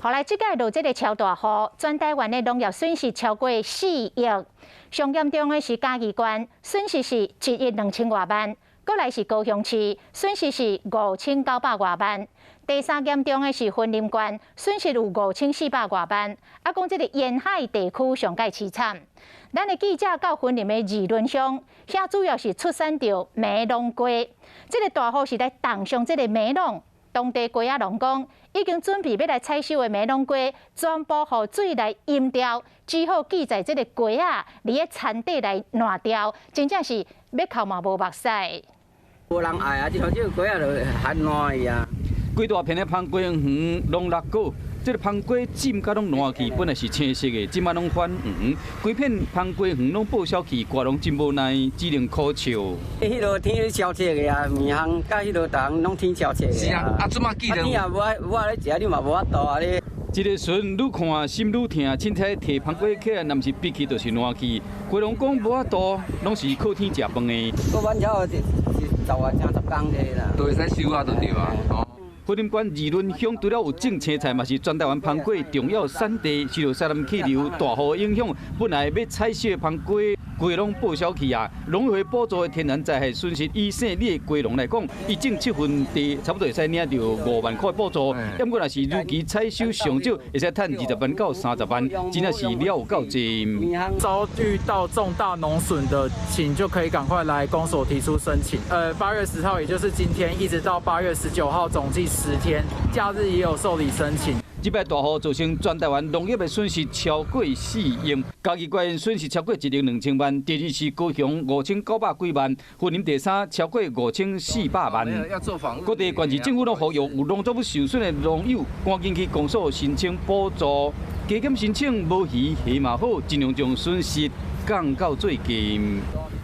後來這擺落這个超大雨，全台灣的農業損失超過4億。上嚴重的是嘉義縣，損失是1億2千外萬；閣來是高雄市，損失是5900外萬。第三嚴重的是雲林縣，損失有5400外萬。啊，講這个沿海地區上蓋淒慘。咱的記者到雲林的二崙鄉，遐主要是出產著梅龍瓜。這个大雨是來重傷這个梅農。當地瓜仔農講，已經準備欲來採收的梅龍瓜，全部予水來淹掉，只好寄在這个瓜仔佇咧田底來爛掉，真正是欲哭嘛無目屎。無人愛啊！這這個瓜仔就旱爛去啊！規大片的番瓜園攏落果，這个番瓜浸甲攏爛去，本來是青色的，這擺攏反黃。規片番瓜園攏報銷去，瓜農真無奈，只能苦笑。彼落天消赤的啊，麵項佮彼落逐項攏天消赤的。是啊，啊，這馬記得。天也無愛無愛咧食，你嘛無法度啊你。這个時陣愈看心愈疼，凊彩提番瓜起來，若毋是閉去，就是爛去。瓜農講無法度，攏是靠天食飯的。個阮遮是10外三十工這啦。都會使收啊，就對啊。雲林縣二崙鄉除了有種青菜，嘛是全台灣番瓜重要產地。受到西南氣流大雨影響，本來欲採收的番瓜，規攏報銷去啊！農委會補助的天然災害損失，以姓李的瓜農來講，伊種7分地，差不多會使領著5萬塊補助。毋過若是如期採收上少，會使趁20萬到30萬，真正是了有夠濟。遭遇到重大農損的，請就可以趕快來公所提出申請。8月10號，也就是今天，一直到8月19號，總計10天，假日也有受理申請。這擺大雨造成全台灣農業的損失超過4億，嘉義縣損失超過1億2千萬，第二是高雄5900幾萬，雲林第三超過5400萬。各地縣市政府攏呼籲有農作物受損的農友，趕緊去公所申請補助，加減申請無魚蝦嘛好，盡量將損失降到最低。